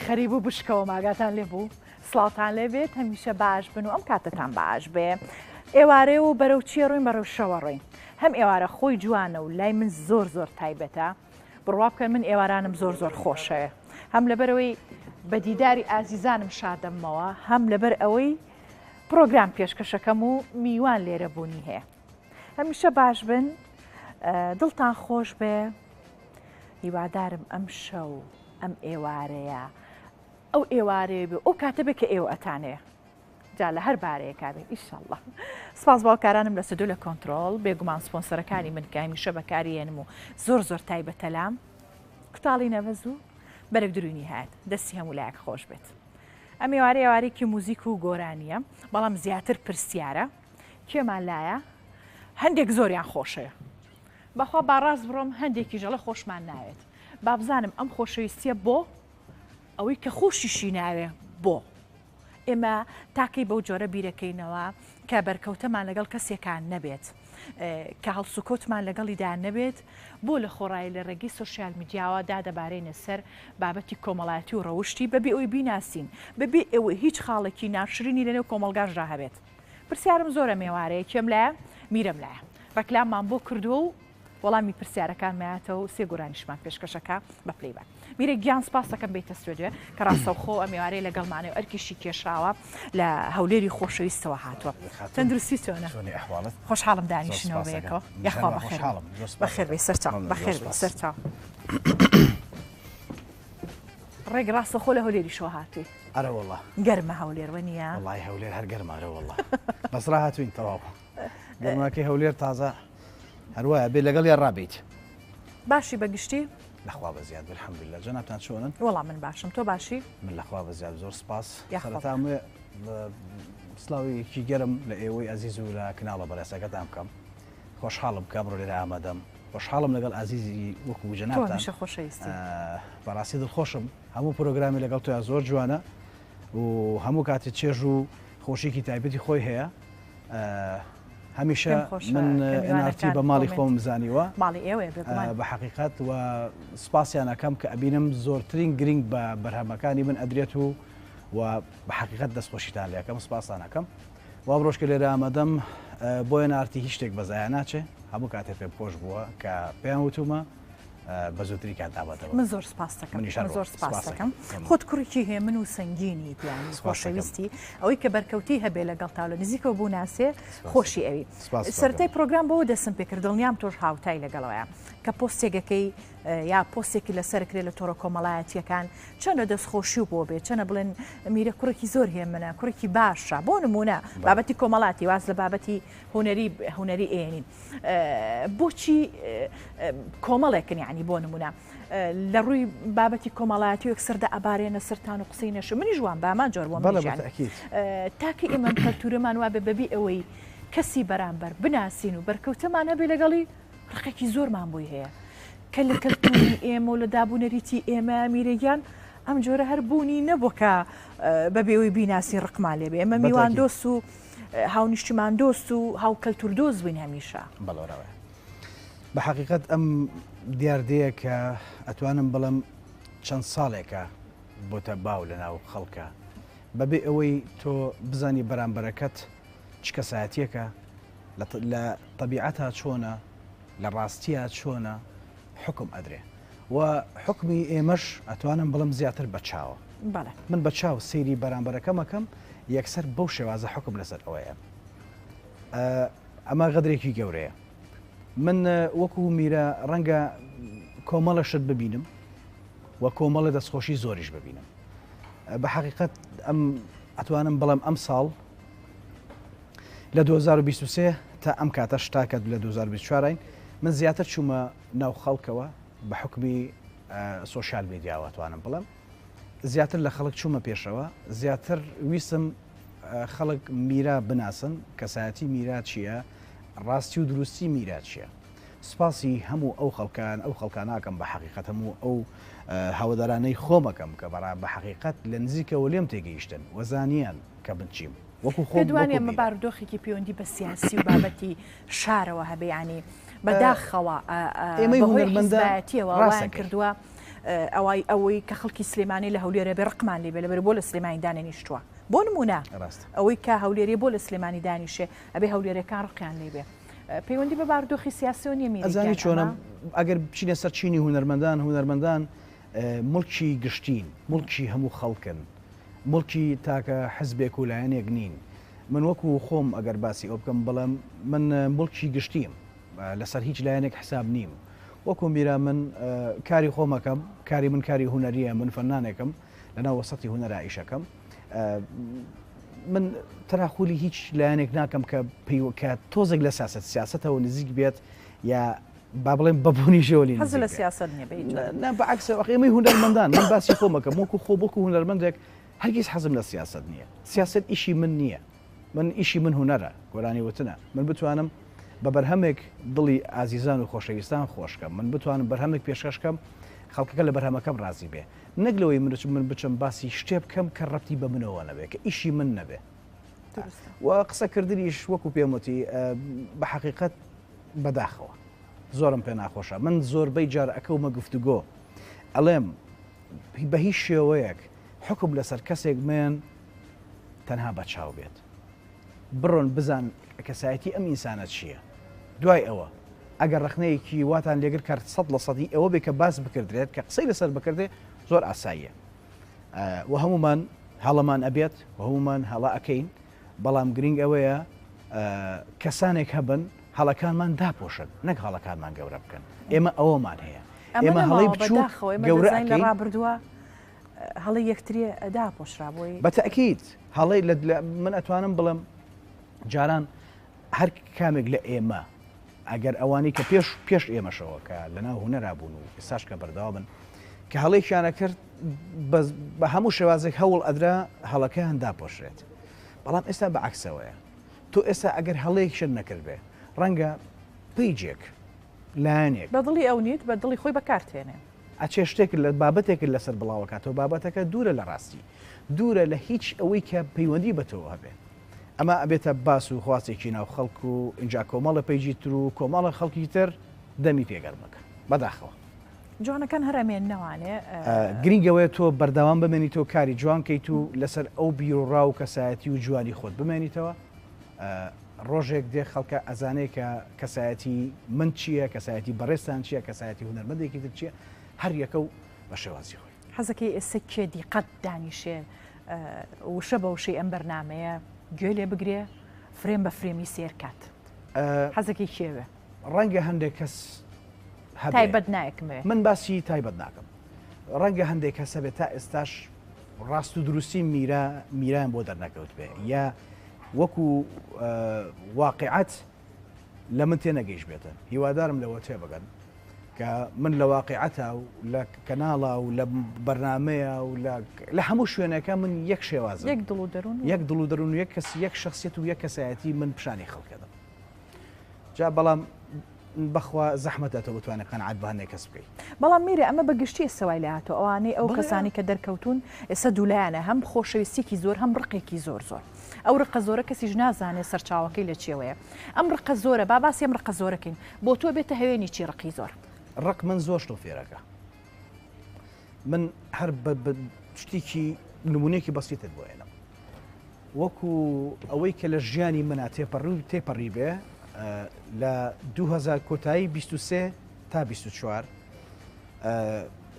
خەریب و بشکەوە ماگاتان لێ بوو سڵاوتان لێ بێت هەمیشە باش بن و ئەم کاتەتان باش بێ ئێوارێ و بەرەو چیە ڕۆین بەرەو شەوە ڕۆین هەم ئێوارە خۆی جوانە و لای من زۆر زۆر تایبەتە بڕوا بکەن من ئێوارانم زۆر زۆر خۆشەوێ هەم لەبەرەوەی بە دیداری ئازیزانم شادەمەوە هەم لەبەر ئەوەی پرۆگرام پێشکەشەکەم و میوان لێرە بوونی هەیە هەمیشە باش بن دڵتان خۆش بێ هیوادارم ئەم شەو ئەم ئێوارەیە ئەو ئێوارەیە بێ ئەو کاتە بێ کە ئێوە ئەتانەیە جا لە هەر بارەیەکا بێ ئیشەڵڵا سپاس باوکارانم لە سدو لە کۆنتترۆل بێگومان سپۆنسەرەکانی من کە هەمیشە بەکاری هێنم و زۆر زۆر تایبەتە لام کوتاڵی نەبەز و بەرگ دروینی هات دەستی هەموو لایەک خۆش بێت ئەم ئێوارە ئێوارێکی موزیک و گۆرانیە بەڵام زیاتر پرسیارە کێمان لایە هەندێک زۆریان خۆشەیە بەخوا با ڕاست بڕۆم هەندێکیش ئەڵێ خۆشمان ناوێت بابزانم ئەم خۆشەویستیە بۆ ئەوەی کە خۆشیشی ناوێ بۆ ئێمە تاکەی بەو جۆرە بیرەکەینەوە کە بەرکەوتەمان لەگەڵ کەسێکان نەبێت کە هەڵسوکەوتمان لەگەڵیدا نەبێت بۆ لە خۆڕایی لە ڕێگەی سۆشیال میدیاوە دادەبارێنە سەر بابەتی کۆمەڵایەتی و ڕەوشتی بەبێ ئەوی بیناسین بەبێ ئەوەی هیچ خاڵێکی ناشرینی لەنێو کۆمەڵگاشدا هەبێت پرسیارم زۆرە مێوارەیە کێم لایە میرەم لایە ڕێکلاممان بۆ کردووە و وەڵامی پرسیارەکان مایەتەوە و سێ گۆرانیشمان پێشکەشەکە بە playback. میرە گیان سپاس دەکەم بێیتە ستۆدیۆ کە ڕاستەوخۆ ئەم ئێوارەیە لەگەڵمانە و ئەرکیشی کێشاوە لە هەولێری خۆشەویستەوە هاتووە. تەندروستی چۆنە؟ خۆشحاڵم دانیشتنەوە بەیەکەوە. یاخوا بەخێر بەخێر بێی سەرچاو بەخێر بێی سەرچاو. ڕێک ڕاستەخۆ لە هەولێریشەوە هاتووی. ئەرە وەڵا. گەرمە هەولێر وەنیە؟ وەڵای هەولێر هەر گەرمە ئەرە وەڵا. بەس ڕاهاتووین تەواو. گەرماکەی هەولێر تازە هەروایە بێ لەگەڵ یا ڕابیت. باشی بە گشتی؟ لەخوا بەزیاد الحمدللە جەنابتان چۆنن؟ وەڵا من باشم تۆ باشی؟ من لەخوا بەزیاد زۆر سپاس. سەرەتا ئەمەوێ سڵاوێکی گەرم لە ئێوەی ئەزیز و لە کناڵە بەڕێزەکەتان بکەم. خۆشحاڵم کە ئەمڕۆ لێرە ئامادەم. خۆشحاڵم لەگەڵ ئازیزی وەکو جەنابتان. تۆ هەمیشە خۆشەویستی. بەڕاستی دڵخۆشم. هەموو پرۆگرامی لەگەڵ تۆیا زۆر جوانە و هەموو کاتێ چێژ و خۆشیکی تایبەتی خۆی هەیە. هەمیشە من NRT بە ماڵی خۆم زانیوە بە حەقیقەت و سپاسیان ئەکەم کە ئەبینم زۆرترین گرنگ بە بەرهەمەکانی من ئەدرێت و و بە حەقیقەت دەستخۆشیتان لەکەم سپاسان ئەکەم وا ڕۆژکە لێرە ئامادەم بۆ NRT هیچ شتێک بەزایە ناچێ هەموو کاتێ پێم خۆش بووە کە پێیان وتومە بە زووترین کات ئامادەبم. من زۆر سپاست دەکەم. منیش هەر زۆر سپاست دەکەم. خۆت کوڕێکی هێمن و سەنگینی پیانی خۆشەویستی ئەوەی کە بەرکەوتەی هەبێ لەگەڵ تا لە نزیکەوە بوناسێ خۆشی ئەوی. سەرەتای پرۆگرام بەوە دەستم پێکرد دڵنیام تۆش هاوتای لەگەڵەوەیە کە پۆستێکەکەی یا پۆستێکی لەسەر کرێ لە تۆڕە کۆمەڵایەتیەکان چەنە دەستخۆشی و بۆ بێ چەنە بڵێن میرە کوڕێکی زۆر هێمنە کوڕێکی باشە بۆ نمونە بابەتی کۆمەڵاتی واز لە بابەتی هونەری هونەری ئێنین بۆچی کۆمەڵێکن یعنی بۆ نمونە لە ڕووی بابەتی کۆمەڵایەتی یەکسەر دە ئەبارێنە سەرتان و قسەی نەش منی ژوان بامان جۆر بۆ تاکە ئێمە کەلتورەمان وابێ بەبی ئەوەی کەسی بەرامبەر بناسین و بەرکەوتەمان هەبێ لەگەڵی ڕقێکی زۆرمان بۆی هەیە کە لە کەلتوری ئێمە و لە دابوونەریتی ئێمە میرەگیان ئەم جۆرە هەر بوونی نەبووە کە بەبێەوەی بیناسی ڕقمان لێبێ ئێمە میوان دۆست و هاونیشتیمان دۆست و هاوکەلتور دۆست بووین هەمیشە. بەڵێ ڕاوەیە. بە حەقیقەت ئەم دیاردەیە کە ئەتوانم بڵێم چەند ساڵێکە بۆتە باو لە ناو خەڵکە بەبێ ئەوەی تۆ بزانی بەرامبەرەکەت چ کەسایەتیەکە لە تەبیعەتا چۆنە لە ڕاستیە چۆنە حوکم ئەدرێ و حوکمی ئێمەش ئەتوانم بڵێم زیاتر بە چاوە. بەڵێ. من بە چاو سەیری بەرامبەرەکەم ئەکەم یەکسەر بەو شێوازە حوکم لەسەر ئەوەیە. ئەمە غەدرێکی گەورەیە. من وەکو میرە ڕەنگە کۆمەڵە شت ببینم و کۆمەڵە دەستخۆشی زۆریش ببینم. بە حەقیقەت ئەم ئەتوانم بڵێم ئەم ساڵ لە 2023 تا ئەم کاتەش تا کە لە 2024 این من زیاتر چوومە ناو خەڵکەوە بە حوکمی سۆشیال میدیاوە توانم بڵێم زیاتر لە خەڵک چوومە پێشەوە زیاتر ویستم خەڵک میرا بناسن کەسایەتی میرا چییە ڕاستی و دروستی میرا چییە سپاسی هەموو ئەو خەڵکان ئەو خەڵکاناکەم بە حەقیقەت هەموو ئەو هەوادارانەی خۆمەکەم کە بەڕا بە حەقیقەت لە نزیکەوە لێم تێگەیشتن وەزانیان کە من چیم وەکو خۆم پێت وانیە ئەمە بارودۆخێکی پەیوەندی بە سیاسی و بابەتی شارەوە هەبێ یانی بەداخەوە ئێمەی بەهۆی هونەرمەندە حیزبایەتیەوە وایان ڕاستەکەی. کردووە. ئەوای ئەوەی کە خەڵکی سلێمانی لە هەولێرە بێ ڕقمان لێ بێ لەبەر بۆ لە سلێمانی دانەنیشتووە بۆ نمونە ئەوەی کە هەولێری بۆ لە سلێمانی دانیشێ ئەبێ هەولێرەکان ڕقیان لێ بێ پەیوەندی بە بارودۆخی سیاسیەوە نیە میری ئەزانی چۆنە ئەگەر بچینە سەر چینی هونەرمەندان هونەرمەندان مڵکی گشتین مڵکی هەموو خەڵکن مڵکی تاکە حزبێک و لایەنێک نین من وەکو خۆم ئەگەر باسی ئەو بکەم بڵێم من مڵکی گشتیم لەسەر هیچ لایەنێک حساب نیم وەکو میرا من کاری خۆمەکەم کاری من کاری هونەریە من فەنانێکم لەناو وەسەتی هونەرا ئیشەکەم من تەراخولی هیچ لایەنێک ناکەم کە کە تۆزێک لە سیاست سیاستەوە نزیک بێت یا با بڵێم بە بوونی ژێوەلی حەز لە سیاست نییە بە هیچ نا بەعکسە ئێمەی هونەرمەندان من باسی خۆمەکەم وەکو خۆ وەکو هونەرمەندێک هەرگیز حەزم لە سیاست نییە سیاست ئیشی من نییە من ئیشی من هونەرە گۆرانی وتنە من بتوانم بە بەرهەمێک دڵی ئازیزان و خۆشەویستان خۆشکەم من بتوانم بەرهەمێک پێشکەشکەم خەڵکەکە لە بەرهەمەکەم ڕازی بێ نەک لەوەی من من بچم باسی شتێ بکەم کە ڕەبتی بە منەوە نەبێ کە ئیشی من نەبێ و قسەکردنیش وەکو پێم وتی بە حەقیقەت بەداخەوە زۆرم پێ ناخۆشە من زۆربەی جار ئەکەومە گفتوگۆ ئەڵێم بە هیچ شێوەیەک حکم لەسەر کەسێک مێن تەنها بە چاو بێت بڕۆن بزان کەسایەتی ئەم ئینسانە چییە دوای ئەوە ئەگەر ڕەخنەیەکی واتان لێگر کار سەد لە سەدی ئەوە بێ کە باس بکردرێت کە قسەی لەسەر بکردێ زۆر ئاساییە و هەمومان هەڵەمان ئەبێت و هەمومان هەڵە ئەکەین بەڵام گرنگ ئەوەیە کەسانێک هەبن هەڵەکانمان داپۆشن نەک هەڵەکانمان گەورە بکەن ئێمە ئەوەمان هەیە ئێمە هەڵەی بچووک گەورە لە ڕابردووە هەڵەی یەکتری داپۆشرا بۆی بە تەئکید هەڵەی لە من ئەتوانم بڵێم جاران هەر کامێک لە ئێمە ئەگەر ئەوانەی کە پێش پێش ئێمەشەوە کە لەناو هونەرا بوون و ئێستاش کە بەردەوا بن کە هەڵێکیانە کرد بە هەموو شێوازێک هەوڵ ئەدرا هەڵەکەیان داپۆشرێت بەڵام ئێستا بە عەکسەوەیە تۆ ئێستا ئەگەر هەڵەیەکیشت نەکردبێ ڕەنگە پەیجێک لایەنێک بە دڵی ئەو نیت بە دڵی خۆی بەکارتێنێ. ئەچێ شتێک لە بابەتێکت لەسەر بڵاوەکاتەوە بابەتەکە دوورە لە ڕاستی دوورە لە هیچ ئەوەی کە پەیوەندی بە تۆوە هەبێ ئەمە ئەبێتە باس و خواسێکی ناو خەڵک و ئینجا کۆمەڵە پەیجی تر و کۆمەڵە خەڵکی تر دەمی پێ گەرمەکە بەداخەوە. جوانەکان هەر ئەمێننەوانێ. گرینگ ئەوەیە تۆ بەردەوام بمێنیتەوە کاری جوان کەیت و لەسەر ئەو بیروڕا و کەسایەتی و جوانی خۆت بمێنیتەوە ڕۆژێک دێ خەڵکە ئەزانێ کە کەسایەتی من چییە کەسایەتی بەڕێزتان چییە کەسایەتی هونەرمەندێکی تر چییە هەر یەکە و بە شێوازی خۆی. حەزەکەی ئێستا کێ دیقەت دانیشێ وشە بە وشەی ئەم بەرنامەیە گوێ لێ بگرێ frame بە frame ی سێر کات حەزەکەی کێ بێ؟ ڕەنگە هەندێک کەس هەبێ. تایبەت نایەکمەوێ. من باسی تایبەت ناکەم. ڕەنگە هەندێک کەس هەبێ تا ئێستاش ڕاست و دروستی میرا میرایان بۆ دەرنەکەوتبێ یا وەکو واقیعەت لە من تێنەگەیشتبێتن. هیوادارم لەوە تێبگەن کە من لە واقیعەتا و لە کەناڵا و لە بەرنامەیە و لە هەموو شوێنێکا من یەک شێوازم. یەک دڵ و دەروون و. یەک دڵ و دەروون و یەک کەس یەک شەخسیەت و یەک کەسایەتی من پیشانی خەڵک ئەدەم. جا بەڵام بەخوا زەحمەتە تۆ بتوانێت قەناعەت بە هەندێک کەس بکەی. بەڵام میرە ئەمە بە گشتی ئێستا وای لێهاتووە ئەوانەی ئەو کەسانی کە دەرکەوتوون ئێستا دوولایەنە هەم خۆشەویستیەکی زۆر هەم ڕقێکی زۆر زۆر ئەو ڕقە زۆرە کەسیش نازانێت سەرچاوەکەی لە چیەوەیە ئەم ڕقە زۆرە با باسی ئەم ڕقە زۆرەکەین بۆ تۆ بێتە هەوێنی چی ڕقی زۆر؟ ڕق من زۆر شتم فێرەکا من هەر بە شتێکی نمونەیەکی بەسیتت بۆ ئێنم وەکو ئەوەی کە لە ژیانی منا تێپەڕی و تێپەڕی بێ لە 2000 کۆتایی 23 تا 24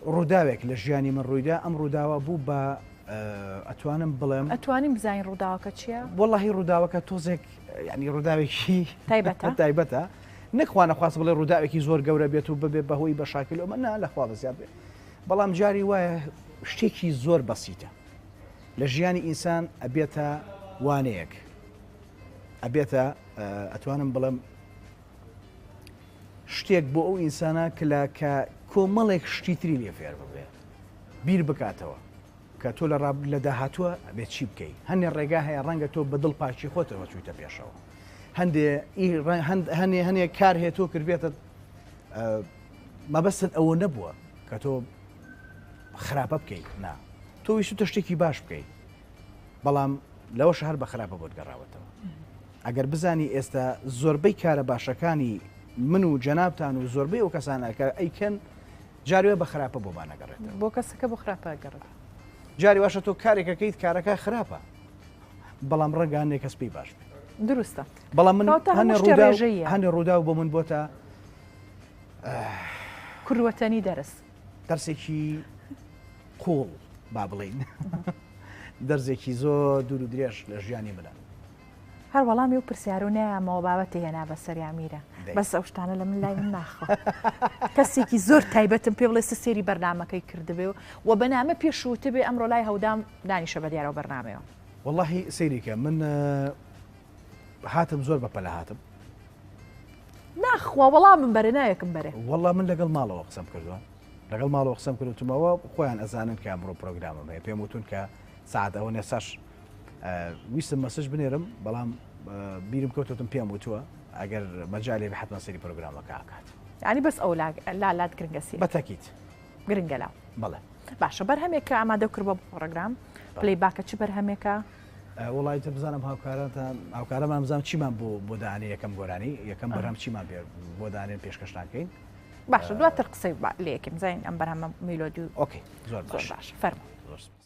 ڕووداوێک لە ژیانی من ڕوویدا ئەم ڕووداوە بوو بە ئەتوانم بڵێم ئەتوانین بزانین ڕووداوەکە چییە؟ وەڵاهی ڕووداوەکە تۆزێک ینی ڕووداوێکی تایبەتە تایبەتە نەخوا نەخواست بڵێ ڕووداوێکی زۆر گەورە بێت و ببێ بەهۆی بە شاکل ئەمە نا لەخوا بەزیاد بێ بەڵام جاری وایە شتێکی زۆر بەسیتە لە ژیانی ئینسان ئەبێتە وانەیەک ئەبێتە ئەتوانم بڵێم شتێک بۆ ئەو ئینسانە کە لە کە کۆمەڵێک شتی تری لێ فێر ببێ بیر بکاتەوە کە تۆ لە ڕاب لە داهاتووە ئەبێت چی بکەی هەندێ ڕێگا هەیە ڕەنگە تۆ بە دڵ پاکی خۆتەوە چوویتە پێشەوە هەندێ هەنێ هەنێ کار هەیە تۆ کردبێتە مەبەستت ئەوە نەبووە کە تۆ خراپە بکەیت نا تۆ ویستتە شتێکی باش بکەیت بەڵام لەوەش هەر بە خراپە بۆت گەڕاوەتەوە ئەگەر بزانی ئێستا زۆربەی کارە باشەکانی من و جەنابتان و زۆربەی ئەو کەسانە کە ئەیکەن. جاری وایە بە خراپە بۆمان ئەگەڕێتەوە. بۆ کەسەکە بۆ خراپە ئەگەڕێتەوە. جاری واشە تۆ کارێک ئەکەیت کارەکە خراپە بەڵام ڕەنگە هەندێک کەس پێی باش بێت. دروستە. بەڵام من کەواتە هەنێ هەموو شتێ ڕووداو ڕێژەییە. هەنێ ڕووداو بۆ من بۆتە کوروەتەنی دەرس. دەرسێکی قووڵ با بڵێین دەرزێکی زۆر دوور و درێژ لە ژیانی منە. هەر وەڵامی ئەو پرسیارەو نایامەوە بابەتی هێنا بەسەریا میرە بەس ئەو شتانە لە من لای من ناخوا کەسێکی زۆر تایبەتم پێ بڵێ سێری بەرنمەکەی کردبێ و و بەنامە پێشوتبێ ئەمڕۆ لای هەودام دانیشە بە دیارەوە بەرنمەیەوە. وەڵاهی سەیریکە من هاتم زۆر بە پەلە هاتم. ناخوا وەڵامم بەرێ نایەکم بەرێ. وەڵا من لەگەڵ ماڵەوە قسەم کردووە لەگەڵ ماڵەوە قسەم کردوتمەوە خۆیان ئەزانن کە ئەمڕۆ پرۆگرامم هەیە پێم وتون کە ساعت ئەوە نێساش ویستم مەسج بنێرم بەڵام بیرم کەوتوتم پێم وتووە ئەگەر مەجالێ بێ حەتمەن سەیری پرۆگرامەکە ئەکات. یانی بەس ئەو لا لات گرنگە سیرە. بەتەکید. گرنگە لاو. بەڵێ. باشە بەرهەمێک کە ئامادە کرد بۆ پرۆگرام پلەی باکە چ بەرهەمێکە؟ وەڵای تر بزانم هاوکارانتان هاوکارەمان بزانم چیمان بۆ بۆ دانێ یەکەم گۆرانی یەکەم بەرهەم چیمان پێ بۆ دانێن پێشکەشتان کەین. باشە دواتر قسەی لێکم زانین ئەم بەرهەمە میلۆدی و okay زۆر زۆر باش فەرموو. زۆر سپاس.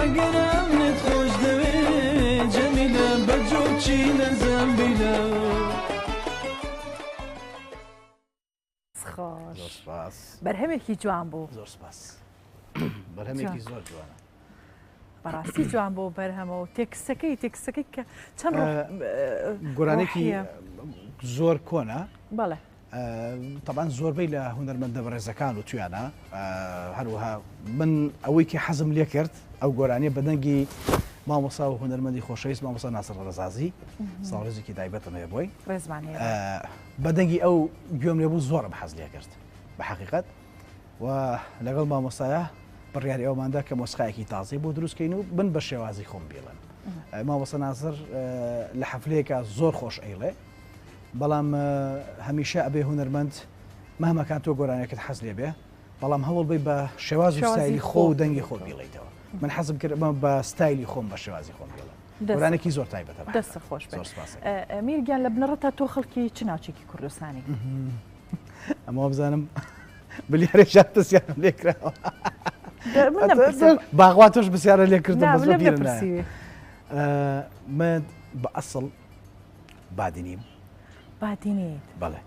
ئەگەر ئەمنت خۆش دەوێ جەمیلە بە جۆچی لە زەمبیلە. خۆش زۆر سپاس. بەرهەمێکی جوان بوو. زۆر سپاس. بەرهەمێکی زۆر جوانە. بەڕاستی جوان بۆ بەرهەمە و تێکستەکەی تێکستەکەی کە چەند گۆرانێکی زۆر کۆنە بەڵێ تەبان زۆربەی لە هونەرمەندە بەڕێزەکان و تویانە هەروەها من ئەوەی کە حەزم لێ کرد ئەو گۆرانیە بەدەنگی مامۆسا و هونەرمەندی خۆشەویست مامۆسا ناسر ڕەزازی ساڵڕێزێکی تایبەتم هەیە بۆی ڕێزمان هەیە بەدەنگی ئەو گوێم لێ بوو زۆرم حەز لێ کرد بە حەقیقەت و لەگەڵ مامۆستایە بڕیاری ئەوماندا کە مۆسیقایەکی تازەی بۆ دروستکەین و بن بە شێوازی خۆم بیڵێم مامۆستا ناسر لە حەفلەیەکە زۆر خۆش ئەیڵێ بەڵام هەمیشە ئەبێ هونەرمەند مەهمەکان تۆ گۆرانێکت حەز لێ بێ بەڵام هەوڵ بی بە شێواز و ستایلی خۆ و دەنگی خۆ بیڵیتەوە من حەزم کرد بە ستایلی خۆم بە شێوازی خۆم بیڵێم گۆرانێکی زۆر تایبەتە دەست خۆش بێت میر گیان لە بنەڕەتا تۆ خەڵکی چ ناوچێکی کوردستانی؟ ئەمە وابزانم بلیارێ شار پرسیارم لێ کراوە باخوا تۆش پرسیارە لێ کردم من بە ئەسڵ بادینیم بادینیت بەڵێ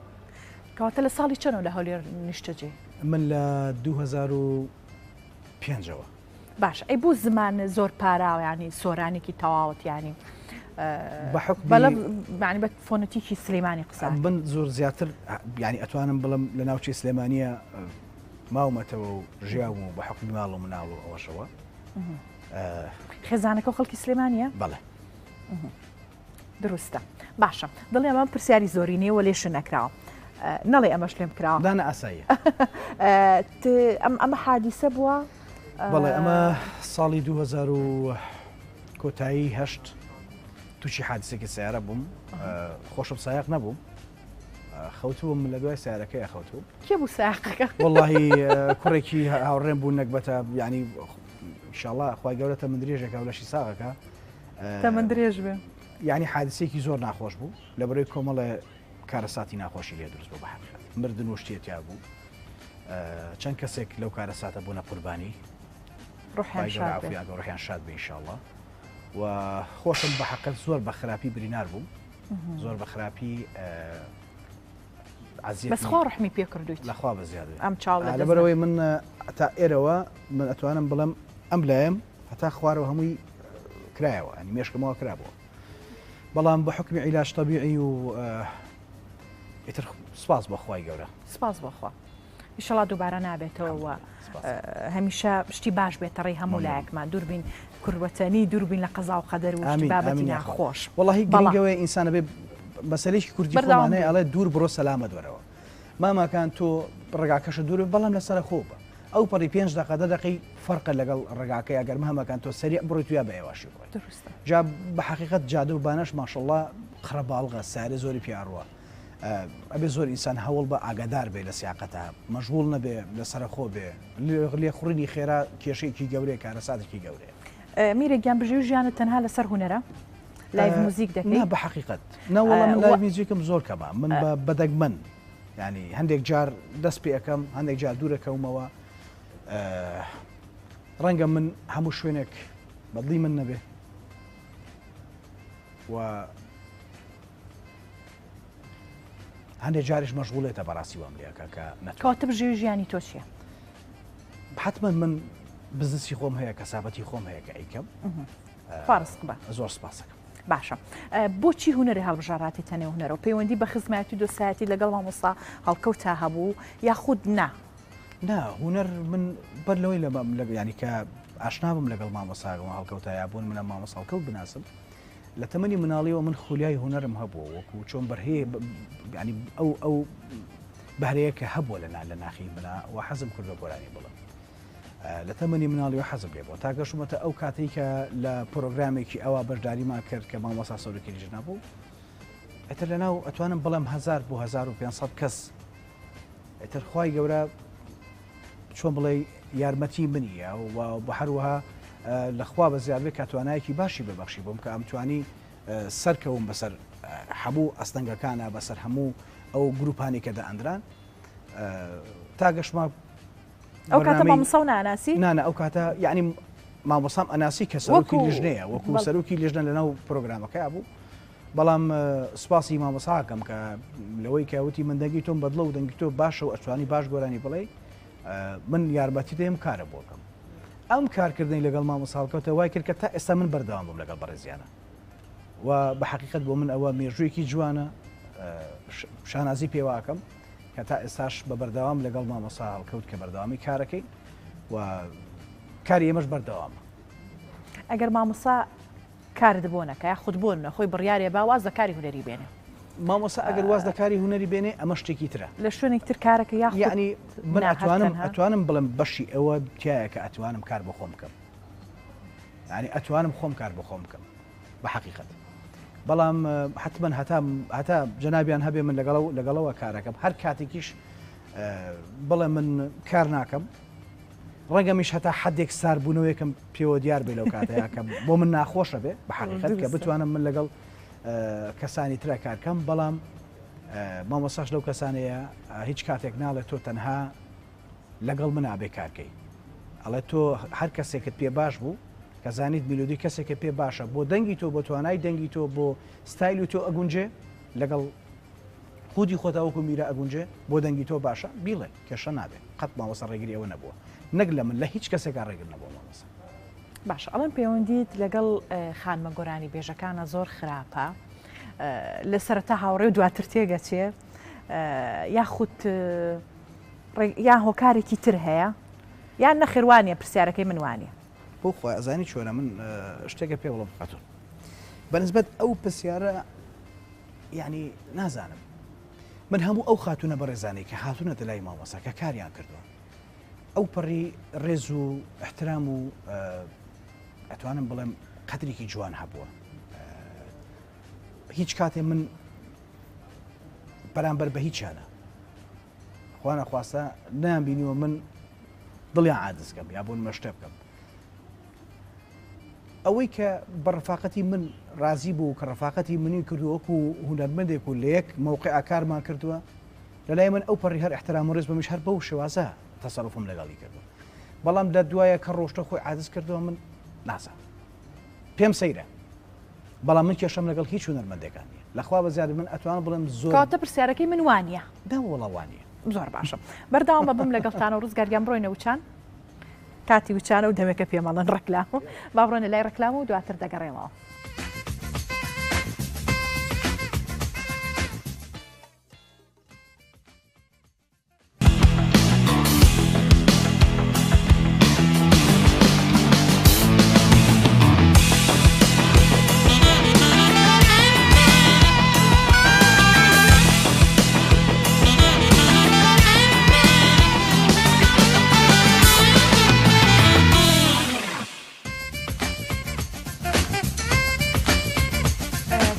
کەواتە لە ساڵی چەنەوە لە هەولێر نیشتەجێ من لە 2005ەوە باش ئەی بۆ زمان زۆر پاراوە ینی سۆرانێکی تەواوەت ینی بەڵام بە فۆنەتیکی سلێمانی قسە من زۆر زیاتر ینی ئەتوانم بڵم لە ناوچەی سلێمانە ماومەتەوە و ژیاوم و بە حکمی ماڵ و مناڵ و ئەوەشەوە خێزانەکە خەڵکی سلێمانە بەڵێ دروستە باشە دڵێ ئەمە پرسیاری زۆری نییە وە لێشە نەکراوە نەڵێ ئەمەش لێم کراوە دانە ئاساییە ئەم ئەمە حادیسە بووە بەڵێ ئەمە ساڵی 2000 و کۆتایی هەشت تووشی حادیسێکی سیارە بووم خۆشم سایق نەبووم خەوتبووم لە دوای سیارەکەی خەوتبوو کێ بوو ساقەکە وەڵی کوڕێکی هاوڕێم بوو نەگبەتە ینی ئینشاڵڵا خوای گەورە تەمەن درێژەکە و لەشی ساغەکە تەمەن درێژ بێ. یانی حادسەیەکی زۆر ناخۆش بوو لەبەرەی کۆمەڵێ کارەساتی ناخۆشی لێ دروست بوو بە حەقیقەت مردن و شتێ تیا بوو چەند کەسێک لەو کارەساتە بوونە قوربانی ڕۆحیان شاد بێ ڕۆحیان شاد بێ ئینشاڵڵا و خۆشم بە حەقەت زۆر بە خراپی برینار بووم زۆر بە خراپی بەس خوا ڕەحمی پێ کردوویت. لە خوا بەزیاد بێ. ئەم چاو لە دەست لەبەرئەوەی من تا ئێرەوە من ئەتوانم بڵێم ئەم لایم هەتا خوارەوە هەمووی کرایەوە ئەنی مێشکمەوە کرابووە بەڵام بە حکمی عیلاج تەبیعی و ئیتر سپاس بۆ خوای گەورە. سپاس بۆ خوا. ئیشەڵا دووبارە نابێتەوە و هەمیشە شتی باش بێتە ڕێی هەموو لایەکمان دووربین کوروەتەنی دووربین لە قەزا و قەدەر و شتی بابەتی ناخۆش. وەڵاهی گرنگەوەیە ئینسان ئەبێ مەسەلەیەکی کوردی خۆمان هەیە ئەڵێ دوور بڕۆ سەلامەت وەرەوە ماماکان تۆ ڕێگاکەشە دوور بەڵام لەسەر خۆ بە ئەو پەڕی پێنج دقە دە دقی فەرقە لەگەڵ ڕێگاکەی ئەگەر ماماکان تۆ سەریع بڕۆی تویا بە ئێواشی بڕۆی جا بە حەقیقەت جادە و بانەش ماشەڵڵا قەرەباڵغە سارێ زۆری پیاڕوە ئەبێ زۆر ئینسان هەوڵ بە ئاگادار بێ لە سیاقەتا مەشغوڵ نەبێ لەسەرەخۆ بێ لێخوڕینی خێرا کێشەیەکی گەورەیە کارەساتێکی گەورەیە. میرە گیان بژێوی ژیانت تەنها لەسەر هونەرە؟ لایڤ موزیک دەکەی؟ نا بە حەقیقەت نا وەڵا من لایڤ میوزیکم زۆر کەمە من بە بەدەگمەن یانی هەندێک جار دەست پێ ئەکەم هەندێک جار دوورەکەومەوە ڕەنگە من هەموو شوێنێک بەدڵی من نەبێ و هەندێک جاریش مەشغوڵێتە بەڕاستی وام لێکە کە نەتوانم. کەواتە بژێوی ژیانی تۆ چییە؟ حتمما من بزنسی خۆم هەیە کەسابەتی خۆم هەیە کە ئەیکەم. خوا ڕزق بە. زۆر سپاسەکەم. باشە بۆچی هونەری هەڵبژاڕاتیتە نێو هونەرەوە پەیوەندی بە خزمایەتی و دۆستایەتی لەگەڵ مامۆستا هەڵکەوتا هەبوو یاخود نا؟ نا هونەر من بەر لەوەی لە ینی کە ئاشنا بم لەگەڵ مامۆساگەمە هەڵکەوتا یا بوون منە مامۆستا هەڵکەوت بناسم لە تەمەنی مناڵیەوە من خولیای هونەرم هەبووە وەکو چۆن بەرهەیە ینی ئەو ئەو بەهرەیە کە هەبووە لە لە ناخی منا و حەزم کردوە گۆرانی بڵێم لە تەمەنی مناڵیەوە حەزم لێ بووە تا گەشتمەتە ئەو کاتەی کە لە پرۆگرامێکی ئەوە بەشداریمان کرد کە مامۆستا سەرۆکی لیژنە بوو ئیتر لەناو ئەتوانم بڵێم 1000 بۆ 1500 کەس ئیتر خوای گەورە چۆن بڵێ یارمەتی منیە و بە هەروەها لەخوا بە زیاد بێ کە توانایەکی باشی ببەخشی بۆم کە ئەمتوانی سەرکەوم بەسەر هەموو ئەستەنگەکانە بەسەر هەموو ئەو گروپانی کە دائەندران تا گەشتمە ئەو کاتە مامۆستا و ناناسی؟ نانا ئەو کاتە یعنی. مامۆسام ئەناسی کە سەرۆکی لیژنەیە وەکو سەرۆکی لیژنە لەناو پرۆگرامەکە بوو بەڵام سوپاسی مامۆساکەم کە لەوەی کە وتی من دەنگی تۆم بەدڵە و دەنگی تۆ باشە و ئەتوانی باش گۆرانی بڵێ من یارمەتی دەیم کارە بۆکەم ئەم کارکردنی لەگەڵ مامۆستا هەڵکەوتە وای کرد کە تا ئێستا من بەردەوام بووم لەگەڵ بەڕێزیانە و بە حەقیقەت بۆ من ئەوە مێژوویەکی جوانە شانازی پێواکەم کە تا ئێستاش بە بەردەوام لەگەڵ مامۆستا هەڵکەوت کە بەردەوامی کارەکەی و کاری ئێمەش بەردەوامە. ئەگەر مامۆستا کارت بۆ نەکا یاخود بۆ نە خۆی بڕیارێ با واز لە کاری هونەری بێنێ. مامۆستا ئەگەر واز لە کاری هونەری بێنێ ئەمە شتێکی ترە. لە شوێنێک تر کارەکە یاخود یەعنی من ئەتوانم ئەتوانم بڵێم بەشی ئەوە تیایە کە ئەتوانم کار بۆ خۆم بکەم. یعنی ئەتوانم خۆم کار بۆ خۆم بکەم بە حەقیقەت. بەڵام حتمما هەتا هەتا جەنابیان هەبێ من لەگەڵ لەگەڵەوە کارەکەم هەر کاتێکیش بڵێ من کار ناکەم ڕەنگە میش هەتا حەدێک ساربوونەوەیەکم پێوە دیار بێ لەو کاتەیا کە بۆ من ناخۆشە بێ بە حەقیقەت کە بتوانم من لەگەڵ کەسانی ترا کارکەم بەڵام مامۆساش لەو کەسانەیە هیچ کاتێک ناڵێت تۆ تەنها لەگەڵ من ئابێ کارکەی ئەڵێ تۆ هەر کەسێکت پێ باش بوو کە زانیت میلۆدی کەسێکە پێ باشە بۆ دەنگی تۆ بۆ توانای دەنگی تۆ بۆ ستایل و تۆ ئەگونجێ لەگەڵ خودی خۆتا وەکو میرە ئەگونجێ بۆ دەنگی تۆ باشە بیڵێ کێشە نابێ قەت مامۆستا ڕێگری ئەوە نەبووە نەک لە من لە هیچ کەسێکا ڕێگر نەبووە مامۆستا. باشە ئەڵێن پەیوەندیت لەگەڵ خانمە گۆرانی بێژەکانە زۆر خراپە لە سەرەتا هاوڕێ و دواتر تێگەچێ یاخود یا هۆکارێکی تر هەیە یان نەخێوانە پرسیارەکەی من وانە بۆ خۆی ئەزانی چۆنە من شتێکە پێ بڵم خاتون بەنسبەت ئەو پرسیارە یانی نازانم من هەموو ئەو خاتونە بەڕێزانەی کە هاتونەتە لای مامۆستا کە کاریان کردووە ئەو پەڕی ڕێز و احترام و ئەتوانم بڵێم قەدرێکی جوان هەبووە هیچ کاتێ من بەرامبەر بە هیچیانە خوانە خواستە نیان بینیوە من دڵیان عادزکەم یا بوون مەشتە بکەم ئەوەی کە بە ڕەفاقەتی من ڕازی بوو کە ڕەفاقەتی منی کردو وەکو هونەرمەندێک و لە یەک مەوقع کارمان کردووە لە لای من ئەو پەڕی هەر احترام و ڕێز بەمیش هەر بەو شێوازە تەسەروفم لەگەڵی کردووە بەڵام لە دوایە کە ڕۆشتە خۆی عادز کردەوە من نازانم پێم سەیرە بەڵام من کێشەم لەگەڵ هیچ هونەرمەندێکان نییە لەخوا بە زیاد من ئەتوانم بڵێم زۆر کەواتە پرسیارەکەی من وانە دا وەڵا وانە زۆر باشە بەردەوام بەبم لەگەڵتان و ڕزگارگیان بڕۆینە وچان کاتی وچانە و دەمێکە پێمەڵێن ڕەکلام با بڕۆینە لای ڕەکلام و دواتر دەگەڕێمەوە.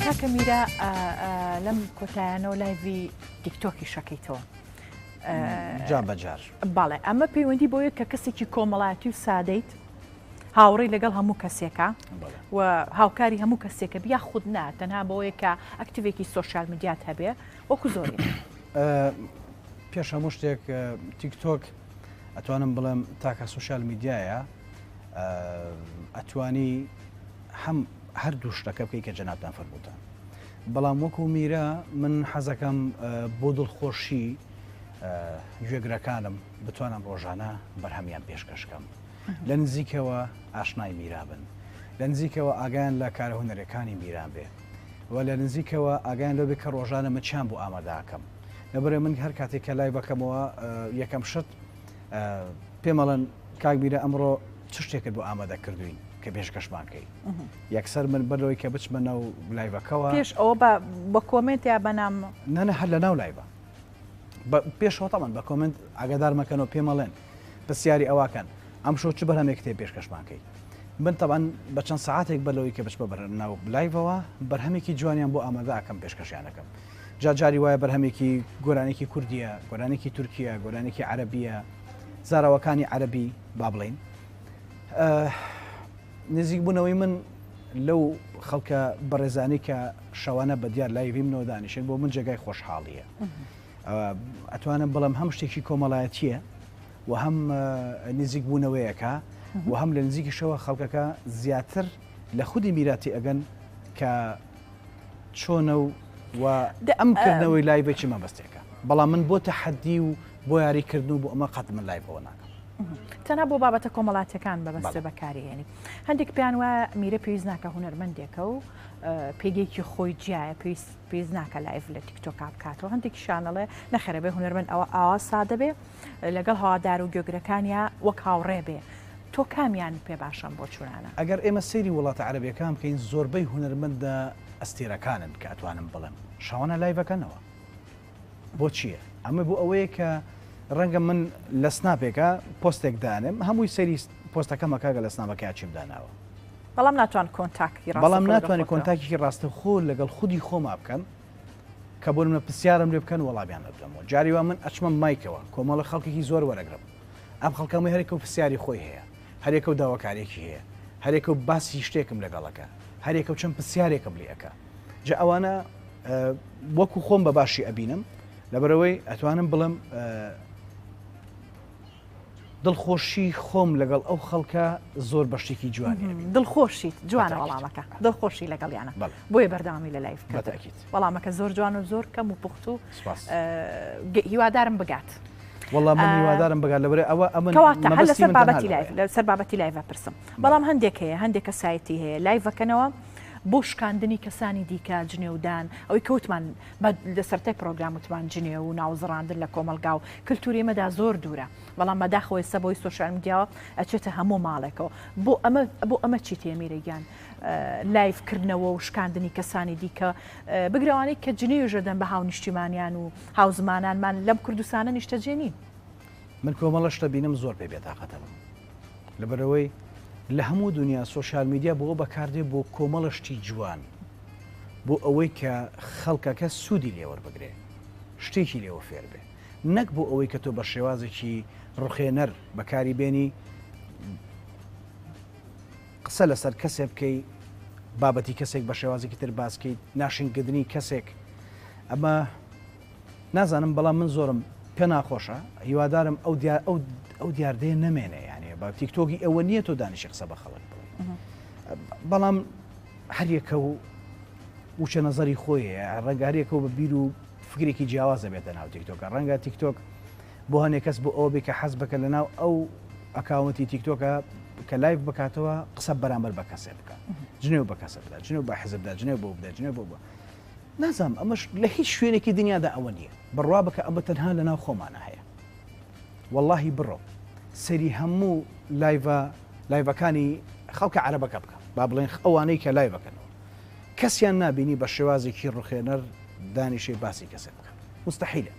کاکە میرا لەم کۆتایانەوە لایڤی تیکتۆکی شەکەیتەوە جا بەجار باڵێ ئەمە پەیوەندی بۆیە کە کەسێکی کۆمەڵایەتی و سادەیت هاوڕێی لەگەڵ هەموو کەسێکە و هاوکاری هەموو کەسێکە بیا خود نا تەنها بۆیە کە active ێکی سۆشیال میدیات هەبێ وەکو زۆری. پێش هەموو شتێک تیکتۆک ئەتوانم بڵێم تاکە سۆشیال میدیایە ئەتوانی هەم هەردوو شتەکە بکەی کە جەنابتان فەرمووتان بەڵام وەکو میرە من حەزەکەم بۆ دڵخۆشی گوێگرەکانم بتوانم ڕۆژانە بەرهەمیان پێشکەشکەم لە نزیکەوە ئاشنای میرا بن لە نزیکەوە ئاگایان لە کارە هونەرەکانی میران بێ و لە نزیکەوە ئاگایان لەو بێ کە ڕۆژانە من چیان بۆ ئامادەکەم لەبەرئ من هەر کاتێک کە live ئەکەمەوە یەکەم شت پێمەڵێن کاک میرە ئەمڕۆ چ شتێکت بۆ ئامادە کردوین کە پێشکەشمان کەی یەکسەر من بەرەوەی کە بچمە ناو live ەکەوە پێش ئەوە بە بە comment یا بەنام نەنە هەر لە ناو live ە پێشەوە تەمان بە comment ئاگادار مەکەنەوە پێمەڵێن پرسیاری ئەوەکەن ئەمشەو چ بەرهەمێکت هەیە پێشکەشمان کەی من تەبعەن بە چەند سەعاتێک بەر لەوەی کە بچمە بەر ناو live ەوە بەرهەمێکی جوانیان بۆ ئامادە ئەکەم پێشکەشیان ئەکەم جا جاری وایە بەرهەمێکی گۆرانێکی کوردیە گۆرانێکی تورکیە گۆرانێکی عەرەبیە زاراوەکانی عەرەبی با بڵین نزیک بوونەوەی من لەو خەڵکە بەڕێزانی کە شەوانە بە دیار live ی منەوە دانیشن بۆ من جێگای خۆشحاڵیە ئەتوانم بڵێم هەم شتێکی کۆمەڵایەتیە و هەم نزیک بوونەوەیەکە. و هەم لە نزیکیشەوە خەڵکەکە زیاتر لە خودی میرا تێئەگەن کە چۆنە و و ئەم کردنەوەی live ە چی مەبەستێکە بەڵام من بۆ تەحەدی و بۆ یاری کردن و بۆ ئەمە قەت من live ەوە ناکەم. تەنها بۆ بابەتە کۆمەڵاتیەکان بەبەستە بەکارێنی هەندێک پێیان وایە میرە پێویست ناکە هونەرمەندێکە و پێگەیەکی خۆی جیایە پێویست پێویست ناکە live لە تیکتۆکا بکاتەوە هەندێکی شانەڵێ نەخێرە بێ هونەرمەند ئەوە ئاوا سادە بێ لەگەڵ هەوادار و گوێگرەکانیا وەک هاوڕێ بێ تۆ کامیان پێ باشە ئەم بۆچوونانە؟ ئەگەر ئێمە سەیری وڵاتە عەرەبیەکان بکەین زۆربەی هونەرمەندە ئەستێرەکانن کە ئەتوانم بڵێم شەوانە live ئەکەنەوە بۆ چییە؟ ئەمە بۆ ئەوەیە کە ڕەنگە من لە سناپێکە پۆستێک دانێم هەمووی سەیری پۆستەکەم ئەکا گە لە سناپەکەیا چیم داناوە. بەڵام ناتوان contact ی ڕاستەوخۆ بەڵام ناتوانێت contact ێکی ڕاستەوخۆ لەگەڵ خودی خۆما بکەم کە بۆ نمونە پرسیارم لێ بکەن وەڵامیان نەدەمەوە جاری وا من ئەچمە مایکەوە کۆمەڵە خەڵکێکی زۆر وەرەگرم ئەم خەڵکەمە هەرێکە و پرسیاری خۆی هەیە هەرێکە و داواکارێکی هەیە هەرێکە و باسی شتێکم لەگەڵەکە هەرێکە و چەند پرسیارێکم لێ ئەکا جا ئەوانە وەکو خۆم بە باشی ئەبینم لەبەرەوەی ئەتوانم بڵێم دڵخۆشی خۆم لەگەڵ ئەو خەڵکە زۆر بە شتێکی جوانی ئەبینم. دڵخۆشیت جوانە وەڵامەکە دڵخۆشی لەگەڵیانە بۆیە بەردەوامی لە live کردن وەڵامەکە زۆر جوان و زۆر کەم و پوخت و هیوادارم بگات. وەڵا من هیوادارم بگات لەبەرئ ئەوە ئەمن کەواتە هەر لەسەر بابەتی live لەسەر بابەتی live پرسم بەڵام هەندێک هەیە هەندێک کەسایەتی هەیە live ەکەنەوە بۆ شکاندنی کەسانی دیکە جنێودان ئەوەی کەوتمان لە سەرتای پرۆگرام وتمان جنێو و ناوزڕاندن لە کۆمەڵگا و کلتوری ئێمەدا زۆر دوورە بەڵام بەداخەوە ئێستا بەهۆی سۆشیال میدیاوە ئەچێتە هەموو ماڵێکەوە بۆ ئەمە بۆ ئەمە چی تێ میرە گیان live کردنەوە و شکاندنی کەسانی دیکە بگرەوانەی کە جنێویش دەدەن بە هاونیشتیمانیان و هاوزمانانمان لەم کوردستانە نیشتەجێ نین. من کۆمەڵە شتە بینم زۆر پێ بێتاقەتەبم لەبەرئەوەی لە هەموو دنیا سۆشیال میدیا بۆ بەکاردێ بۆ کۆمەڵە شتی جوان بۆ ئەوەی کە خەڵکەکە سوودی لێوەربگرێ شتێکی لێوە فێر بێ نەک بۆ ئەوەی کە تۆ بە شێوازێکی ڕوخێنەر بەکاری بێنی قسە لەسەر کەسێ بکەی بابەتی کەسێک بە شێوازێکی تر باسکەیت ناشنگردنی کەسێک ئەمە نازانم بەڵام من زۆرم پێ ناخۆشە هیوادارم ئەو دیار ئەو ئەو دیاردەیە نەمێنێ یانێ بە تیکتۆکی ئەوە نییە تۆ دانیشی قسە بە خەڵک بڵێ بەڵام هەریەکە و وچە نەزەری خۆی هەیە ڕەنگە هەریەکە و بە بیر و فکرێکی جیاوازە بێتە ناو تیکتۆکە ڕەنگە تیکتۆک بۆ هەنێک کەس بۆ ئەوە بێ کە حەز بکە لە ناو ئەو account ی تیکتۆکە کە live بکاتەوە قسە بەرامبەر بە کەسێ بکە جنێو بە کەسە بدا جنێو بە حزبدا جنێو بۆ بدە جنێو بۆ بە نازانم ئەمەش لە هیچ شوێنێکی دنیادا ئەوە نییە بڕوا بکە ئەمە تەنها لەناو خۆمانە هەیە وەڵاهی بڕۆ سەیری هەموو live ە live ەکانی خەڵکە عەرەبەکە بکە با بڵێن ئەوانەی کە live ەکەنەوە کەسیان نابینی بە شێوازێکی ڕخێنەر دانیشێ باسی کەسێک بکە مستحیلە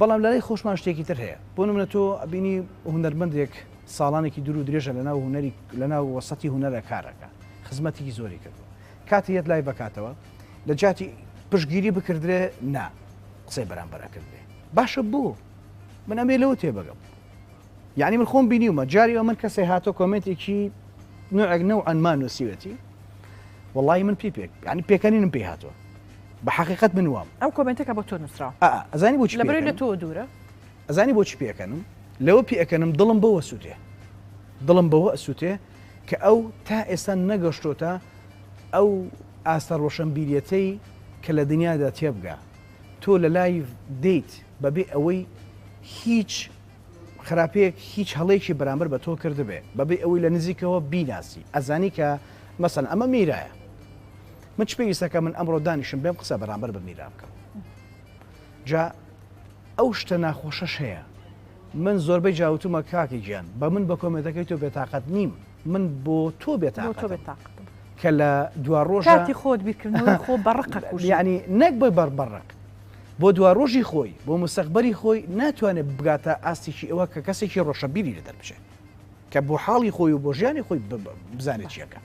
بەڵام لەلای خۆشمان شتێکی تر هەیە بۆ نمونە تۆ ئەبینی هونەرمەندێک ساڵانێکی دوور و درێژە لەناو هونەری لەناو وەسەتی هونەرە کارەکە خزمەتێکی زۆری کردووە کاتی یەت live بکاتەوە لە جیاتی پشتگیری بکردرێ نا قسەی بەرامبەر ئەکردرێ باشە بۆ من ئەمێ لەوە تێبگەم یعنی من خۆم بینیومە جاری ئەو من کەسێ هاتۆ comment ێکی نوعێک نەوعەن ما نووسیوێتی وەڵی من پێ پێک ینی پێکەنینم پێ هاتووە بە حقیقت من وام ئەو comment ەکە بۆ تۆ نووسراوە ئەزانی بۆچی لەبەرئەوەی لە تۆ دوورە ئەزانی بۆچی پێکەنم لەوە پێکەنم دڵم بەوە سووتێ دڵم بەوە ئەسووتێ کە ئەو تا ئێستا نەگەشتۆتە ئەو ئاستە ڕۆشەنبیریەتەی کە لە دنیادا تێبگا تۆ لە live دێیت بەبێ ئەوەی هیچ خراپەیەک هیچ هەڵەیەکی بەرامبەر بە تۆ کردبێ بەبێ ئەوەی لە نزیکەوە بیناسی ئەزانی کە مەسەن ئەمە میرایە من چ پێویستەکە من ئەمڕۆ دانیشم بێم قسە بەرامبەر بە میرا بکەم جا ئەو شتە ناخۆشەش هەیە من زۆربەی جا وتومە کاکە گیان بە من بە comment ەکەی تۆ بێتاقەت نیم من بۆ تۆ بێتاقەتم کە لە دوا ڕۆژە کاتی خۆت بیرکردنەوەی خۆ بە ڕق ئەکوژی یعنی نەک بە بەر بەڕق بۆ دوا ڕۆژی خۆی بۆ مستەقبەلی خۆی ناتوانێت بگاتە ئاستێکی ئەوە کە کەسێکی ڕۆشەبیری لە دەربچێت کە بۆ حاڵی خۆی و بۆ ژیانی خۆی بزانێت چیەکە.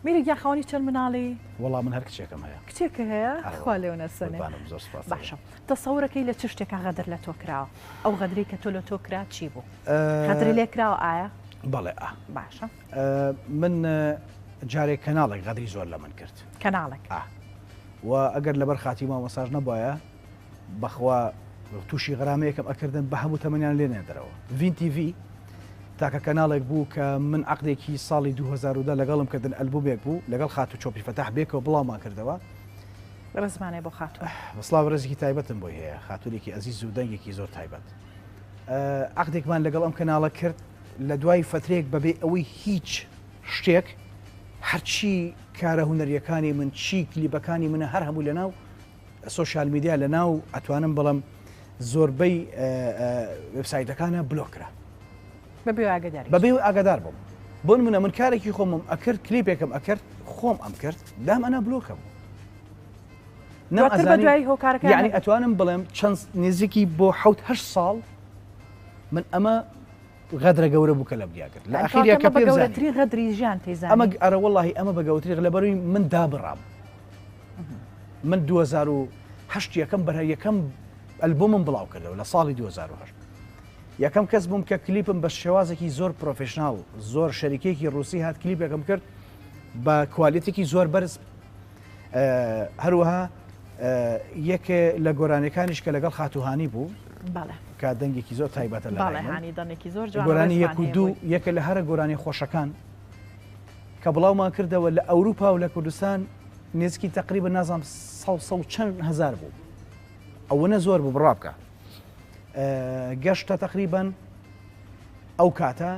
میرە گیان خاوەنی چەند مناڵی؟ وەڵا من هەر کچێکم هەیە. کچێکە هەیە؟ خوا لێو نەسەنێ. قوربانم زۆر سوپاس. باشە تەسەورەکەی لە چ شتێکا غەدر لە تۆ کراوە؟ ئەو غەدرەی کە تۆ لە تۆ کرا چی بوو؟ غەدری لێ کراوە ئایا؟ بەڵێ ئا. باشە. من جارێک کەناڵێک غەدری زۆر لە من کرد. کەناڵێک؟ ئا. و ئەگەر لەبەر خاتری مامۆستاش نەبوایە بەخوا تووشی غەرامەیەکم ئەکردن بە هەموو تەمەنیان لێ نەدەرەوە. ڤین تیڤی. تاکە کەناڵێک بوو کە من عەقدێکی ساڵی 2010 لەگەڵم کردن ئەلبومێک بوو لەگەڵ خاتوو چۆپی فەتاح بێکەوە بڵاومان کردەوە. ڕێزمانێ بۆ خاتوو. سڵاو ڕێزێکی تایبەتم بۆی هەیە خاتوونێکی ئەزیز و دەنگێکی زۆر تایبەت. عەقدێکمان لەگەڵ ئەم کەناڵە کرد لە دوای فەترەیەک بەبێ ئەوەی هیچ شتێک هەرچی کارە هونەریەکانی من چی کلیپەکانی منە هەر هەموو لەناو social media لەناو ئەتوانم بڵێم زۆربەی وێبسایتەکانە بلۆک کرا. بەبێ ئاگاداری. بەبێ ئاگادار بووم. بۆ نمونە من کارێکی خۆمم ئەکرد کلیپێکم ئەکرد خۆم ئەم کرد دام ئەنا بلۆکە بوو. دواتر بە دوای هۆکارەکان یعنی ئەتوانم بڵێم چەند نزیکی بۆ 7 ساڵ من ئەمە غەدرە گەورە بوو کە لە بریا کرد لە ئەخیریا کە پێم زانی گەورەترین غەدری ژیان تێزانی ئەمە ئەرە وەڵاهی ئەمە بە گەورەترین لەبەروی من دابڕام من 2008 یەکەم بەرهە یەکەم ئەلبومم بڵاو کردەوە لە ساڵی 2008 یەکەم کەس بووم کە کلیپم بە شێوازێکی زۆر professional زۆر شەریکێکی ڕوسی هات کلیپێکم کرد بە quality ێکی زۆر بەرز هەروەها یەکێ لە گۆرانیەکانیش کە لەگەڵ خاتوو هانی بوو کە دەنگێکی زۆر تایبەتە لە گۆرانی یەک و دوو یەکە لە هەرە گۆرانی خۆشەکان کە بڵاومان کردەوە لە ئەوروپا و لە کوردستان نێزکی تقریبا نازانم سە چەند هزار بوو ئەوەنە زۆر بوو بڕا بکە گەشتە تقریبا ئەو کاتە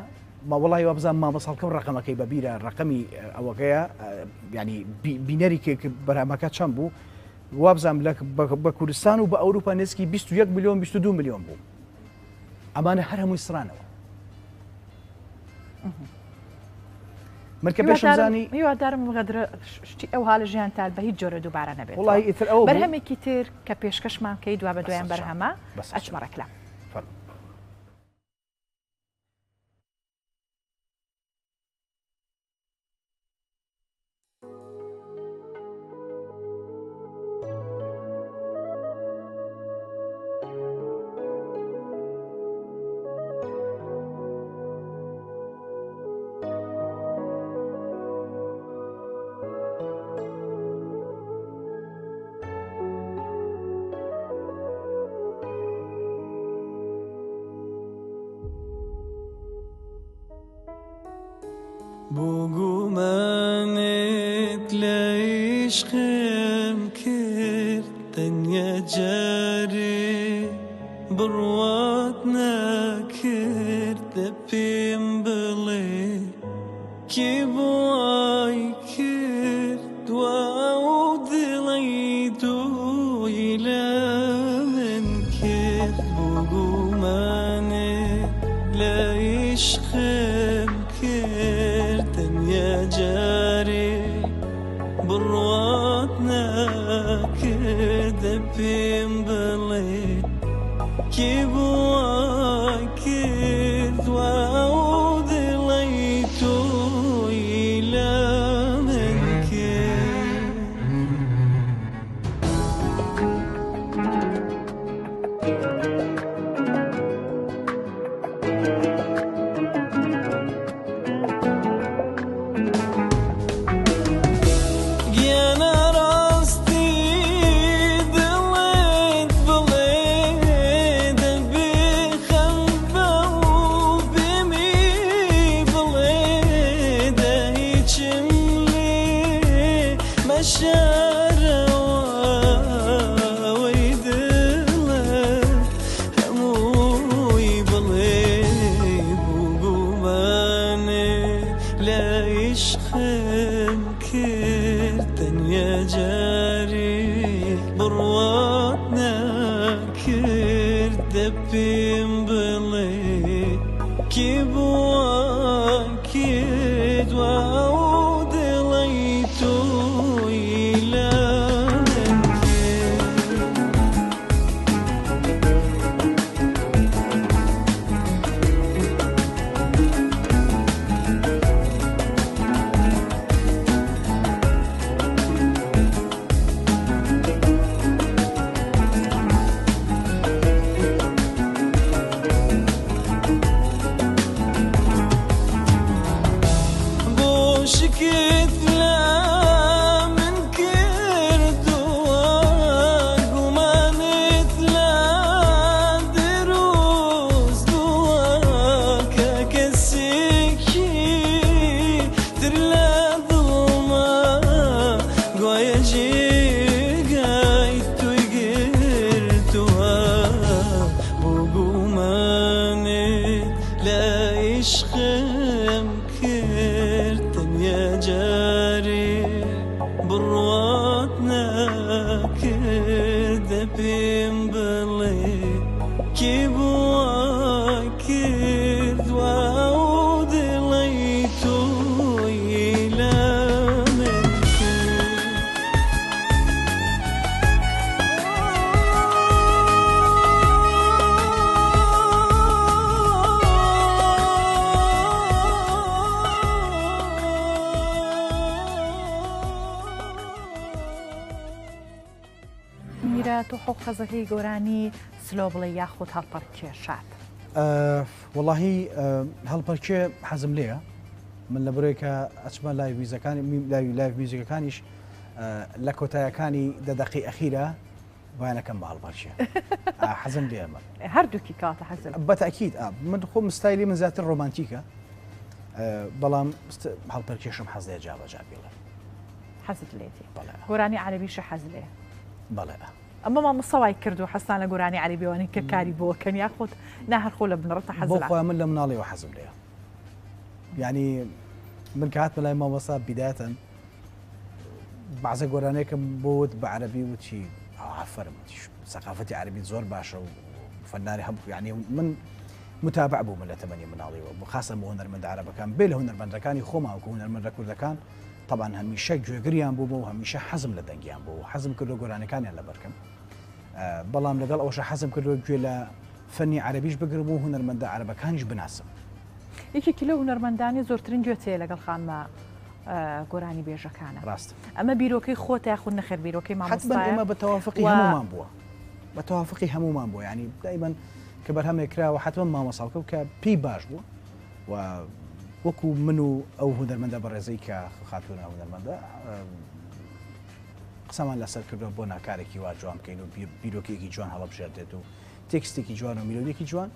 ما وەڵی وابزانم مامۆستا هەڵکەوت ڕەقەمەکەی بە بیرە ڕەقەمی ئەوەکەیە ینی بینەری بەرامەکە چەند بوو وابزانم لە بە کوردستان و بە ئەوروپا نزیکی 21 میلیۆن 22 میلیۆن بوو ئەمانە هەر هەمووی سڕانەوە من کە پێشم زانی هیوادارم غەدرە شتی ئەوها لە ژیانتان بە هیچ جۆرە دووبارە نەبێت وڵی ئیتر ئەو بەرهەمێکی تر کە پێشکەشمان کەی دوا بە دوایان بەرهەمە ئەچمە ڕێکلام. بۆ گومانت لە عیشقم کرد تەنیا جارێ بڕوات نەکرد دە پێم بڵێ کێ بۆ وای کرد وا ئەو دڵەی تۆی لە من کرد بۆ گومانت لە عیشقم کرد تەنیا جارێ بڕوات نەکرد دە پێم بڵێ کێ بۆ وای کرد وا ئەو دڵەی تۆی لە من کرد. گیانە ڕاستی دڵت بڵێ دەبێ خەم بە و پێمی بڵێ دە هیچم لێ مەشارەوە ئەوەی دڵت هەمووی بڵێ بوو گومانێ لە عیشقم کرد تەنیا جارێ بڕوات نەکرد دە پێم بڵێ کێ بووە کرد وا ئەو دڵەی تۆی لە من کرد. کێ بووە کردوە ئەو دڵەی تۆی لە من کرد. میرە تۆ حەو حەزەکەی گۆرانی سلۆ بڵێ یاخود هەڵپەڕکێ شاد؟ وەڵاهی هەڵپەرکێ حەزم لێیە من لە برۆی کە ئەچمە لایڤ میوزەکانی لایڤ میوزیکەکانیش لە کۆتایەکانی دە دەقەی ئەخیرە بایانەکەم بە هەڵپەرکێ حەزم لێ ئەمە هەردووکی کاتە حەزم بەتەکیید من خۆم ستایلی من زیاتر ڕۆمانتیکە بەڵام هەڵپەرکێشم حەز لێ جابەجا بێڵێ حەزت لێتی گۆرانی عەرەبیشە حەز لێ بەڵێ ئەمە مامۆستا وای کردووە حەزتان لە گۆرانی عەرەبیەوە کە کاری بۆ کەن یاخود نا هەر خۆ لە بنەڕەتە حەز بۆ خۆیان من لە مناڵیەوە حەزم لێیە یعنی من کە هاتمە لای مامۆستا بیدایەتەن بەعزە گۆرانێکم بۆ وت بە عەرەبی وتی ئافەرم سەقافەتی عەرەبی زۆر باشە و فەنانی هەبوو یعنی من متابع بووم لە تەمەنی مناڵیەوە بۆ خاصە بۆ هونەرمەندە عەرەبەکان بێ لە هونەرمەندەکانی خۆمان وەکو هونەرمەندە کوردەکان تەبعەن هەمیشە گوێگریان بوومە و هەمیشە حەزم لە دەنگیان بوو و حەزم کردووە گۆرانیەکانیان لەبەرکەم بەڵام لەگەڵ ئەوەشا حەزم کردووە گوێ لە فەنی عەرەبیش بگرم و هونەرمەندە عەرەبەکانیش بناسم. یەکێکی لەو هونەرمەندانەی زۆرترین گوێت هەیە لەگەڵ خانمە گۆرانی بێژەکانە. ڕاستە. ئەمە بیرۆکەی خۆتە یاخود نەخێر بیرۆکەی حەتمەن مامۆستایە ئێمە بە تەوافقی و هەموومان بووە. بە تەوافقی هەموومان بووە یانی دایمەن کە بەرهەمێک کراوە حەتمەن مامۆساڵکە و کە پێی باش بووە و وەکو من و ئەو هونەرمەندە بەڕێزەی کە خاتوونە هونەرمەندە قسەمان لەسەر کردووە بۆ ناکارێکی وا جوان بکەین و بیرۆکێکی جوان هەڵبژێردێت و تێکستێکی جوان و میلۆدیێکی جوان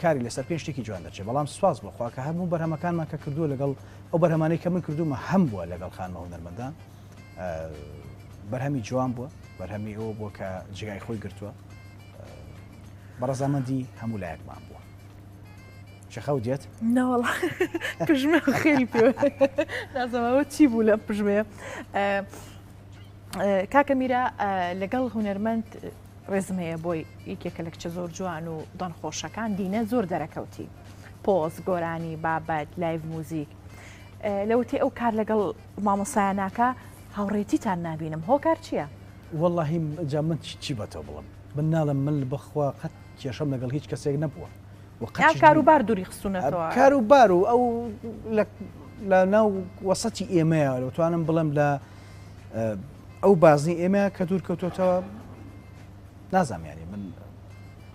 کاری لەسەر پێ شتێکی جوان دەچێت بەڵام سواز بۆخوا کە هەموو بەرهەمەکانمان کە کردووە لەگەڵ ئەو بەرهەمانەی کە من کردوومە هەم بووە لەگەڵ خانمە هونەرمەندان بەرهەمی جوان بووە بەرهەمی ئەوە بووە کە جێگای خۆی گرتووە بەڕەزامەندی هەموو لایەکمان بووە. چ خەو دێت؟ نەوەڵا پژمە خێری پێ نازانم ئەوە چی بوو لەم پژمەیە. کاکە میرا لەگەڵ هونەرمەند ڕێزم هەیە بۆی یەکێکە لە کچە زۆر جوان و دەنگخۆشەکان دینە زۆر دەرەکەوتی پۆست گۆرانی بابەت live موزیک لەوەتی ئەو کار لەگەڵ مامۆسایان ناکا هاوڕێتیتان نابینم هۆکار چییە؟ وەڵاهی جا من چی بە تۆ بڵێم من ناڵێم من بەخوا قەت کێشەم لەگەڵ هیچ کەسێک نەبووە یان کاروبار دووری خستوونەتەوە؟ کاروبار و ئەو لە ناو وەسەتی ئێمەیە توانم بڵێم لە ئەو بازنی ئێمە کە دوور کەوتۆتەوە نازانم ینی من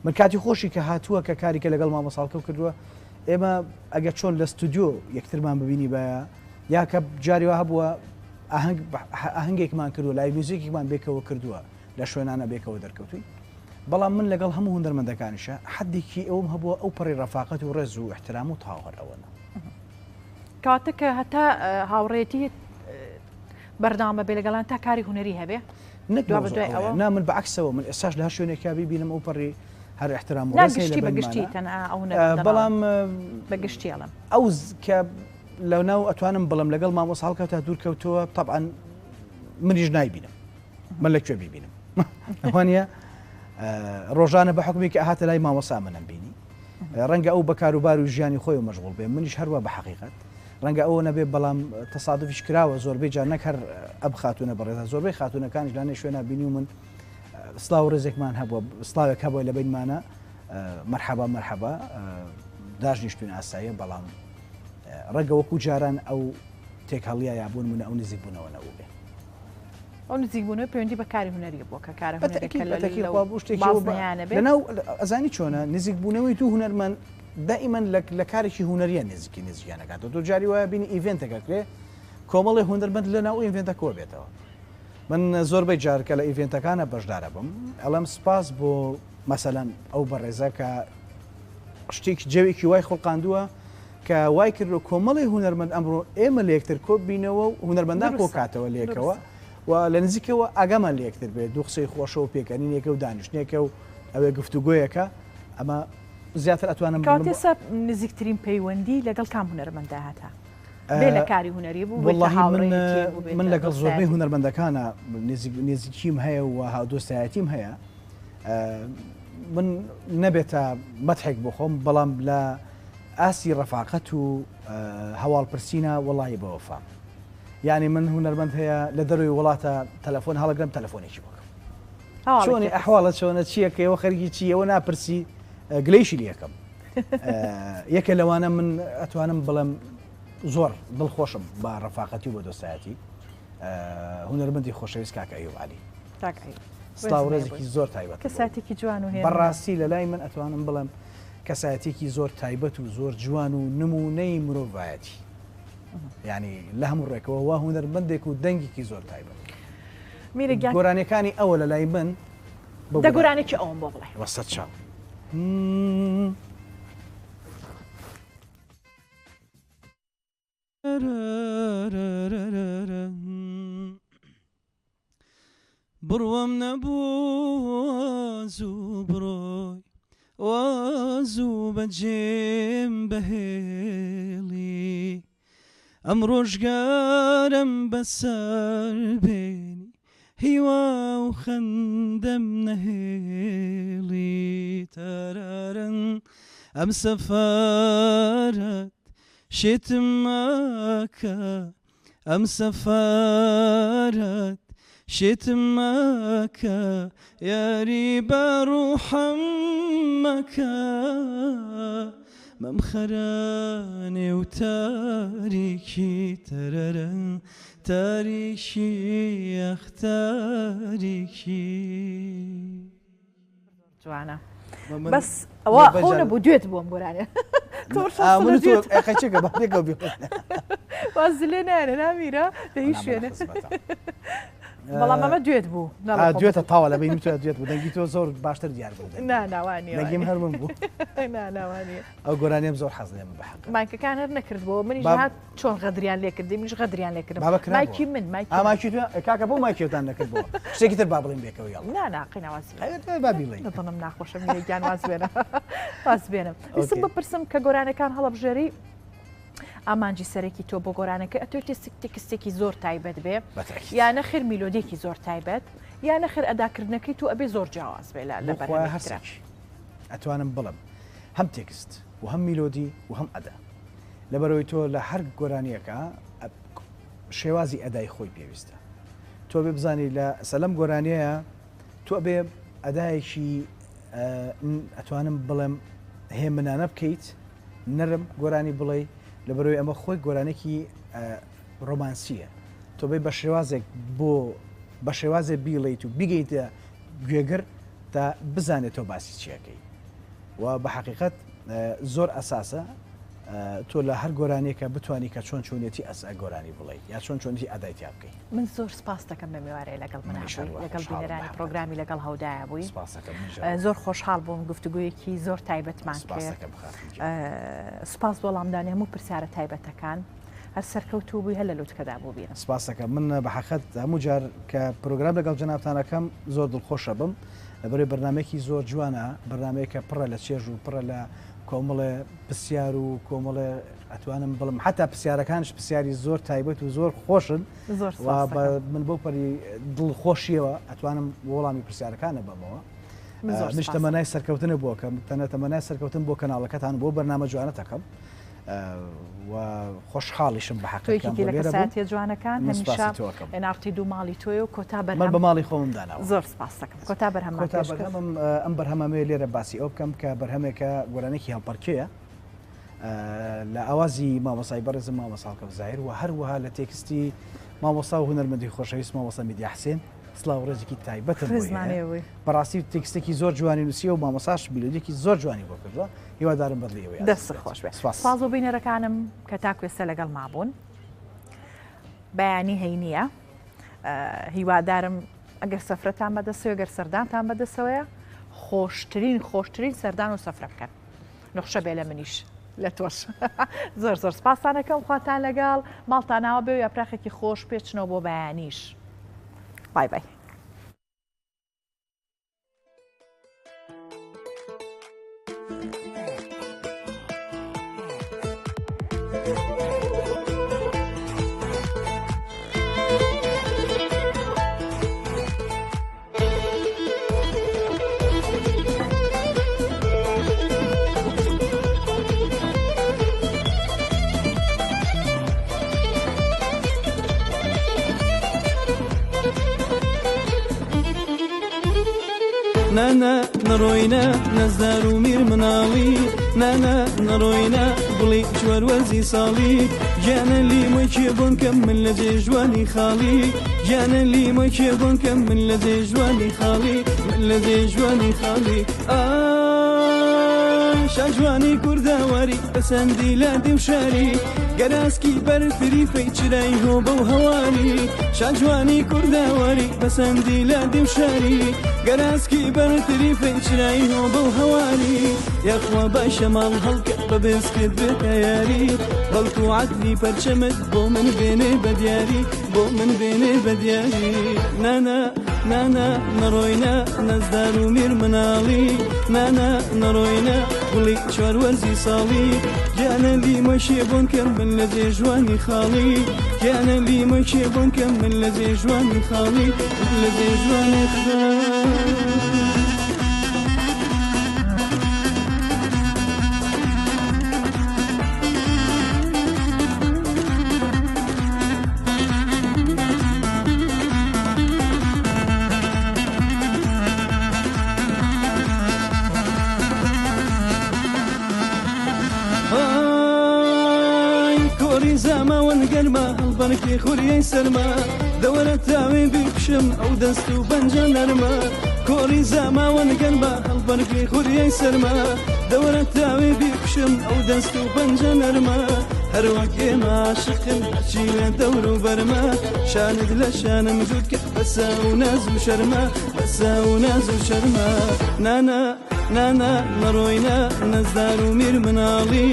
من کاتی خۆشی کە هاتووە کە کاری کە لەگەڵ مامۆساڵکە کردووە ئێمە ئەگەر چۆن لە ستودیۆ یەکترمان ببینی بە یا کە جاریوا هەبووە ئاهەنگێکمان کردووە live music ێکمان بێکەوە کردووە لە شوێنانە بێکەوە دەرکەوتوین بەڵام من لەگەڵ هەموو هونەرمەندەکانیشا حەدێکی ئەوم هەبووە ئەو پەڕی ڕەفاقەت و ڕێز و ئیحترام و تەواو هەر ئەوەنە. کەواتە کە هەتا هاوڕێیەتی بەردەوام بێ لەگەڵیان تا کاری هونەری هەبێ نەک دوا بەدوای ئەوە نا من بەعەکسەوە من ئێستاش لە هەر شوێنێکا بیبینم ئەو پەڕی هەر ئیحترام و نا ڕێز هەیە لە گشتی بە گشتی بەینمانا تەنها ئەو هونەرمەندە بەڵام بە گشتی ئەڵێم. ئەو کە لەناو ئەتوانم بڵێم لەگەڵ مامۆستا هەڵکەوتە دوور کەوتەوە تەبعەن منیش نایبینم من لە کوێ بیبینم وانە ڕۆژانە بە حکومی کە هاتە لای مامۆسا منم بینی ڕەنگە ئەو بە کاروبار و ژیانی خۆی و مەشغوڵ بێ منیش هەروە بە حقیقت ڕەنگە ئەوە نەبێ بەڵام تەسادفیش کراوە زۆربەی جار نەک هەر ئەم خاتونە بەڕێزە زۆربەی خاتونەکانیش لانێ شوێنە بینی و من سلااو ڕێزێکمان هەبووە سلااوێک هەبووە لە بینمانە مەرحەبا مەرحەبا داژنیشتون ئاساییە بەڵام ڕەنگە وەکو جاران ئەو تێکهەڵیا یا بوون منە ئەو نزیک بوونەوە نەبوو بێ. ئەو نزیکبوونەوە پەیوەندی بە کاری هونەری بووە کە کارە هونەریەکە بە تەئکید خوا بۆ شتێکی ئەوە بازنەیانە بێت. لەناو ئەزانی چۆنە نزیکبوونەوەی دوو هونەرمەند دائیمەن لە لە کارێکی هونەریە نزیکی نزیکیان ئەکاتەوە تۆ جاری وایە بینی event ێک ئەکرێ کۆمەڵێ هونەرمەند لەناو ئەو event ە کۆ بێتەوە من زۆربەی جار کە لە event ەکانە بەشدارە بم ئەڵێم سپاس بۆ مەسەلەن ئەو بەڕێزە کە شتێکی جەوێکی وای خوڵقاندووە کە وای کردووە کۆمەڵی هونەرمەند ئەمڕۆ ئێمە لە یەکتر کۆ بینەوە و هونەرمەندان کۆ کاتەوە لە یەکەوە و لە نزیکەوە ئاگامان لە یەکتر بێت دوو قسەی خۆشە و پێکەنینێکە و دانیشتنێکە و ئەوێ گفتوگۆیەکە ئەمە زیاتر ئەتوانم کەواتە ئێستا نزیکترین پەیوەندی لەگەڵ کام هونەرمەندا هەتە؟ بێ لە کاری هونەری بوو وەڵاهی من من لەگەڵ زۆربەی هونەرمەندەکانە نزیکیم هەیە و هاودۆستایەتیم هەیە. من نەبێتە مەتحێک بۆ خۆم بەڵام لە ئاستی ڕەفاقەت و هەواڵپرسینە وەڵی بەوەفام یعنی من هونەرمەند هەیە لە دەروی وڵاتە تەلەفۆن هەڵەگرم تەلەفۆنێکی بکەم چۆنی ئەحواڵە چۆنە چیەکەیەوە خەریکی چیەوە ناپرسی گلەیشی لەکەم یەکە لەوانە من ئەتوانم بڵێم زۆر دڵخۆشم بە ڕەفاقەتی و بە دۆستایەتی هونەرمەندی خۆشەویست کاکە ئەیوب عەلی. کاک ئەیوب. سڵاو ڕێزێکی زۆر تایبەت. کەسایەتێکی جوان و هێمنە. بەڕاستی لە لای من ئەتوانم بڵێم کەسایەتێکی زۆر تایبەت و زۆر جوان و نموونەی مرۆڤایەتی. یعنی لە هەموو ڕێکەوە وا هونەرمەندێک و دەنگێکی زۆر تایبەت. میرە گیان گۆرانیەکانی ئەوە لە لای من دە گۆرانێکی ئەوم بۆ بڵێ. وەسەر چاو. بڕوام نەبوو زوو بڕۆی وا زوو بەجێم بهێڵی ئەم ڕۆژگارم بەسەر بێنی هیوا و خەندەم نەهێڵی تەرارن ئەم سەفەرەت شێتم مەکە ئەم سەفەرەت شێتم مەکە یاری بە ڕوحم مەکە مەمخەرە نێو تاریکی تەرەرە تاریکی ئەخ تاریکی. جوانە بەس ئەوە خۆ نەبوو دوێت بووم گۆرانێ واز لێ نایەنە نامیرە لە هیچ شوێنێ بەڵام ئەمە دوێت بوو دوێتە تاوە لە بینی تۆ دوێت بوو دەنگی تۆ زۆر باشتر دیار بوو ناوانی دەنگیم هەر من بوو ناوانی ئەو گۆرانیم زۆر حەز لێم بە حەق مایکەکان هەر نەکرد بۆ منیش هات چۆن غەدریان لێ کردی منیش غەدریان لێ کردم بابە کرا مایکی من مایکی ئا مایکی تو کاکە بۆ مایکیتان نەکرد بۆ شتێکی تر با بڵێن بێکەوە یاڵا نا نا قینا واز بێنە با بیڵێین دڵم ناخۆشە میرە گیان واز بێنە واز بێنە ویستم بپرسم کە گۆرانەکان هەڵەبژێری ئامانجی سەرەکی تۆ بۆ گۆرانەکە ئەتۆ تێکستێکی زۆر تایبەت بێ یا نەخێر میلۆدێکی زۆر تایبەت یا نەخێر ئەداکردنەکەی تۆ ئەبێ زۆر جیاواز بێ لە بەرهەمێکی تر. ئەتوانم بڵێم هەم تێکست و هەم میلۆدی و هەم ئەدا لەبەرئەوەی تۆ لە هەر گۆرانیەکە شێوازی ئەدای خۆی پێویستە تۆ بێ بزانی لە سەلەم گۆرانیەیە تۆ بێ ئەدایەکی ئەتوانم بڵێم هێمنانە بکەیت نەرم گۆرانی بڵێ لە بەرەوەی ئەمە خۆی گۆرانێکی ڕۆمانسیە تۆ بێ بە شێوازێک بۆ بە شێوازێ بیڵیت و بیگەیتە گوێگر تا بزانێت تۆ باسی چیەکەی و بە حەقیقەت زۆر ئەساسە تۆ لە هەر گۆرانیەکە بتانی کە چۆن چۆنیەتی ئەس گۆرانی بڵێ یا چۆن چۆنی ئەدای تیا بکەی. من زۆر سپاست دەکەم بە مێوارەی لەگەڵ من بووی لەگەڵ بینەرانی پرۆگرامی لەگەڵ هەودایە بووی زۆر خۆشحاڵ بووم گفتوگویەکی زۆر تایبەتمان کرد سپاس بۆ وەڵامدانی هەموو پرسیارە تایبەتەکان هەر سەرکەوتوو بووی هەر لە لوتکەدا بووبین. سپاسەکەم من بە حەقەت هەموو جار کە پرۆگرام لەگەڵ جەنابتان ئەکەم زۆر دڵخۆشە بم لەبەرەوەی بەرنامەیەکی زۆر جوانە بەرنامەیەکە پڕە لە چێژ و پڕە لە کۆمەڵێ پرسیار و کۆمەڵێ ئەتوانم بڵم حتا پرسیارەکانش پرسیاری زۆر تایبەت و زۆر خۆشن زۆر و بە من بەو پەری دڵخۆشیەوە ئەتوانم وەڵامی پرسیارەکانە بەمەوە منش تەمەنای سەرکەوتنە بۆکەم تەنە تەمەنای سەرکەوتن بۆ کەناڵەکەتان بۆ بەرنامە جوانەتەکەم و خۆشحاڵیشم بە حەقیقەت یەکێکی لە کەسایەتیە جوانەکان هەمیشە NRT دوو ماڵی تۆیە و کۆتا بەرهەم من بە ماڵی خۆمم داناوە. زۆر سپاس دەکەم کۆتا بەرهەممان کۆتا بەرهەمم ئەم بەرهەمەمەیە لێرە باسی ئەو بکەم کە بەرهەمێکە گۆرانێکی هەڵپەرکێیە لە ئاوازی مامۆسای بەڕێزم مامۆسا هەڵکەوت زاهیر و هەروەها لە تێکستی مامۆسا و هونەرمەندی خۆشەویست مامۆسا میدیا حسێن سڵاو ڕێزێکی تایبەتم بۆی بەڕاستی تێکستێکی زۆر جوانی نووسیوە و مامۆساش میلۆدیەکی زۆر جوانی بۆ کردووە هیوادارم بەدڵی ئێوەی دەست خۆش بێت سپاس بۆ بینەرەکانم کە تاکو ئێستا لەگەڵ مابوون بەیانی هەینیە هیوادارم ئەگەر سەفرەتان بەدەستەوە گەر سەردانتان بەدەستەوەیە خۆشترین خۆشترین سەردان و سەفرە بکەن نخشە بێ لە منیش لە تۆش زۆر زۆر سپاسانەکەم خواتان لەگەڵ ماڵتاناوە بێ یاپراخێکی خۆش پێچنەوە بۆ بەیانیش بای بای. نانا نەڕۆینە نەزدار و میر مناڵی نانا نەڕۆینە گوڵی چوار وەرزی ساڵی گیانە لیمۆی کێ بۆن کەم من لە جێ ژوانی خاڵی گیانە لیمۆی کێ بۆن کەم من لە جێ ژوانی خاڵی من لە جێ ژوانی خاڵی ئای شاجوانی کوردەواری پەسەندی لادێ و شاری گەراسکی بەرتریفەی چرای هۆبە و هەواری شاجوانی کوردەواری پەسەندی لادێ و شاری گەراسکی بەرتریفەی چرای هۆبە و هەواری یاخوا با شەماڵ هەڵکە بە بێسکت بێتە یاری بەڵکو عەتری پەرچەمت بۆ من بێنێ بە دیاری بۆ من بێنێ بە دیاری نانا نانا نەڕۆینە نەزدار و میر مناڵی نانا نەڕۆینە گوڵی چوار وەرزی ساڵی گیانە لیمۆی شێ بۆن کەم من لە جێ ژوانی خاڵی گیانە لیمۆی شێ بۆن کەم من لە جێ ژوانی خاڵی من لە جێ ژوانی خاڵی. کۆڕی زاماوەن گەرمە هەڵبەرکی خوریای سەرما دەوەرە تاوێ بیکشم ئەو دەست و پەنجە نەرمە کۆڕی زاماوەن گەرمە هەڵبەرکی خوریای سەرما دەوەرە تاوێ بیکشم ئەو دەست و پەنجە نەرمە هەروەک ئێمە عاشقن هەرچی لە دەور و بەرمە شانت لە شانم جووت کە بەسە و ناز و شەرمە بەسە و ناز و شەرمە نانا نانا نەڕۆینە نەزدار و میر مناڵی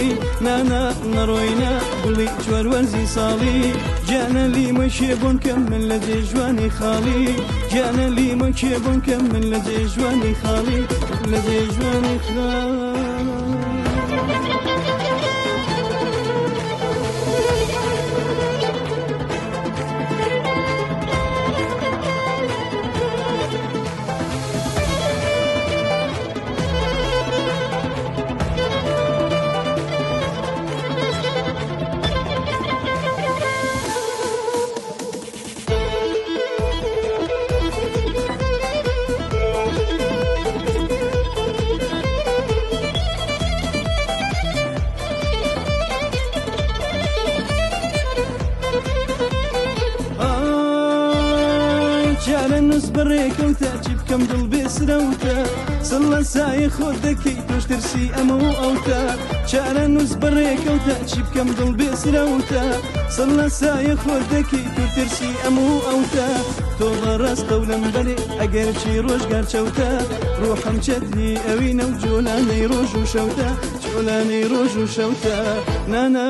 نانا نەڕۆینە گوڵی چوار وەرزی ساڵی گیانە لیمۆی کێ بۆن کەم من لە جێ ژوانی خاڵی گیانە لیمۆی کێ بۆن کەم من لە جێ ژوانی خاڵی من لە جێ ژوانی خاڵی. چارەنووس بەڕێکەوتە چی بکەم دڵ بێسرەوتە سڵ لە سایە خۆت دەکەی تۆش ترسی ئەمە و ئەوتە چارەنووس بەڕێکەوتە چی بکەم دڵ بێسرەوتە سڵ لە سایە خۆت دەکەی تۆ ترسی ئەم و ئەوتە تۆ بەڕاست قەولم بەرێ ئەگەر چی ڕۆژگار چەوتە ڕۆحم چەتری ئەوینە و جۆلانەی ڕۆژ و شەوتە جۆلانەی ڕۆژ و شەوتە نانا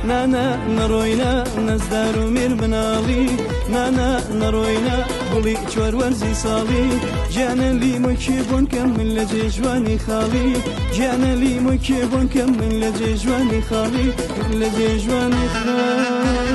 نانا نەڕۆینە نەزدار و میر مناڵی نانا نەڕۆینە گوڵی چوار وەرزی ساڵی گیانە لیمۆی کێ بۆن کەم من لە جێ ژوانی خاڵی گیانە لیمۆی کێ بۆن کەم من لە جێ ژوانی خاڵی من لە جێ ژوانی خاڵی.